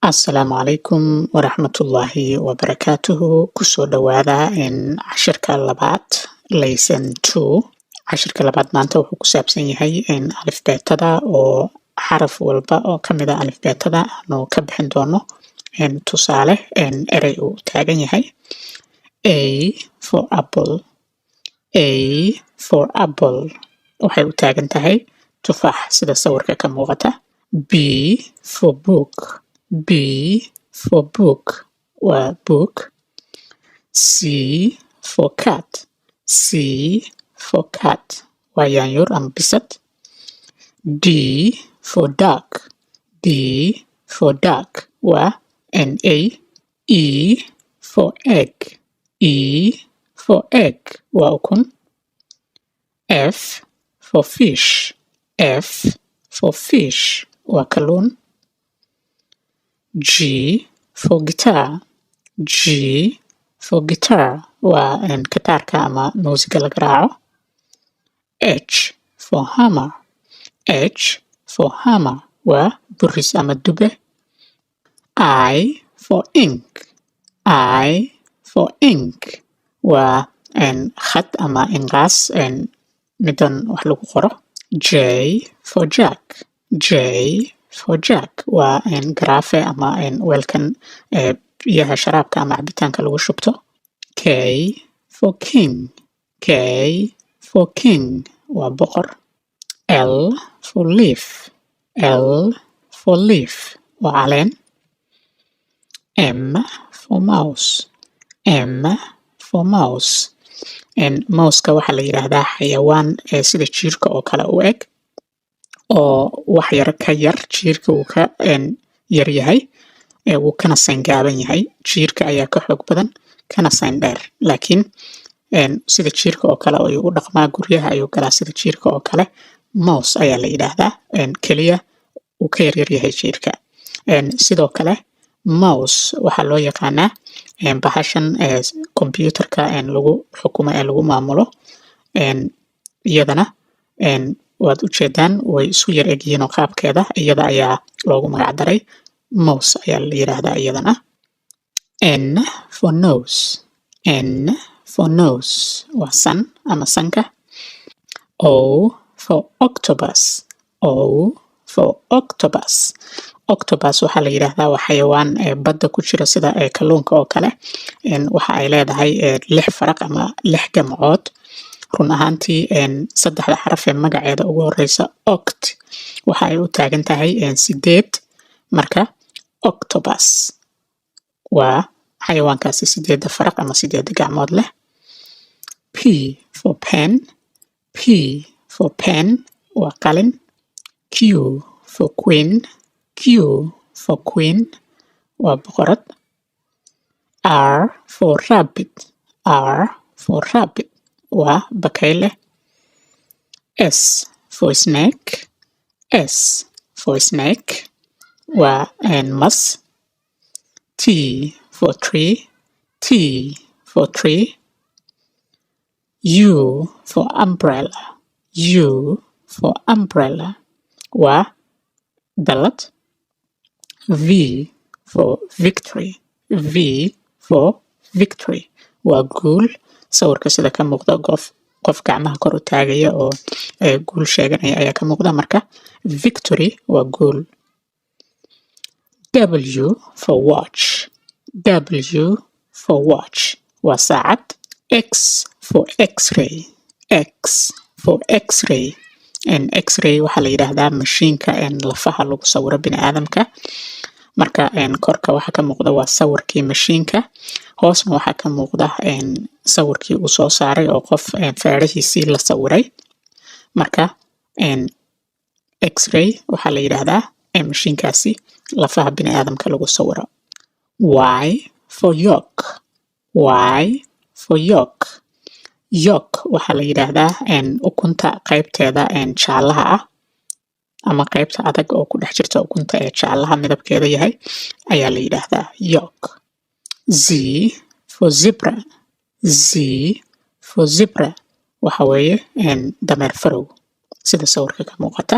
Asalaamu calaykum waraxmatullaahi wabarakaatuhu. Kusoo dhawaada cashirka labaad, lesson 2. Cashirka labaad maanta wuxuu ku saabsan yahay alifbeetada, oo xaraf walba oo ka mid a alifbeetada aanu ka bixin doono tusaale erey uu taagan yahay. A for apple. A for apple waxay u taagan tahay tufaax, sida sawirka ka muuqata. B for book. B for book waa book. C for cat. C for cat waa yaanyuur ama bisad. D for dog. D for dog waa ey. E for egg. E for egg waa ukun. F for fish. F for fish waa kalluun. G for guitar. G for guitar waa gitaarka ama muusiga la garaaco. H for hammer. H for hammer waa buris ama dube. I for ink. I for ink waa khad ama inqaas, midan wax lagu qoro. J for jug. J for jug waa garaafe ama weelkan biyaha sharaabka ama cabitaanka lagu shubto. K for king. K for king waa boqor. L for leaf. L for leaf waa caleen. M for mouse. M for mouse. Mouseka waxaa la yidhaahdaa xayawaan sida jiirka oo kale u eg, oo wax yar ka yar jiirka uu ka yar yahay, wuu kana sangaaban yahay. Jiirka ayaa ka xoog badan kana sayn dheer, laakiin sida jiirka oo kale ayuu u dhaqmaa, guryaha ayuu galaa sida jiirka oo kale. Mouse ayaa la yidhaahdaa, keliya uu ka yaryar yahay jiirka. Sidoo kale mouse waxaa loo yaqaanaa bahashan computerka lagu xukumo ee lagu maamulo. Iyadana waad ujeedaan, way isku yar egyihiin oo qaabkeeda iyada ayaa loogu magac daray, mouse ayaa la yidhaahdaa iyadana. N for nose. N for nose waa san ama sanka. O for octopus. O for octopus. Octopus waxaa la yidhaahdaa waa xayawaan badda ku jira, sida kalluunka oo kale. Waxa ay leedahay lix faraq ama lix gamcood. Run ahaantii, saddexda xaraf ee magaceeda ugu horeysa, oct, waxa ay u taagan tahay sideed. Marka octopus waa xayawaankaasi sideedda faraq ama sideedda gacmood leh. P for pen. P for pen waa qalin. Q for queen. Q for queen waa boqorad. R for rabbit. R for rabbit waa bakayle. S for snake. S for snake waa mas. T for tree. T for tree. U for umbrella. U for umbrella waa dallad. V for victory. V for victory waa guul. Sawirka sida ka muuqda, qof gacmaha kor u taagaya oo guul sheeganaya ayaa ka muuqda. Marka victory waa guul. W for watch. W for watch waa saacad. X for x-ray. X for x-ray. X-ray waxaa la yidhaahdaa mashiinka lafaha lagu sawiro bini aadamka. Marka korka waxaa ka muuqda waa sawirkii mashiinka, hoosna waxaa ka muuqda sawirkii uu soo saaray oo qof feerahiisii la sawiray. Marka x-ray waxaa la yidhaahdaa mashiinkaasi lafaha bini aadamka lagu sawiro. Y for yolk. Y for yolk. Yolk waxaa la yidhaahdaa ukunta qaybteeda jaalaha ah ama qaybta adag oo ku dhex jirta ukunta ee jaalaha midabkeeda yahay ayaa la yidhaahdaa yolk. Z for zebra. Z for zebra waxa weeye dameer farow, sida sawirka ka muuqata.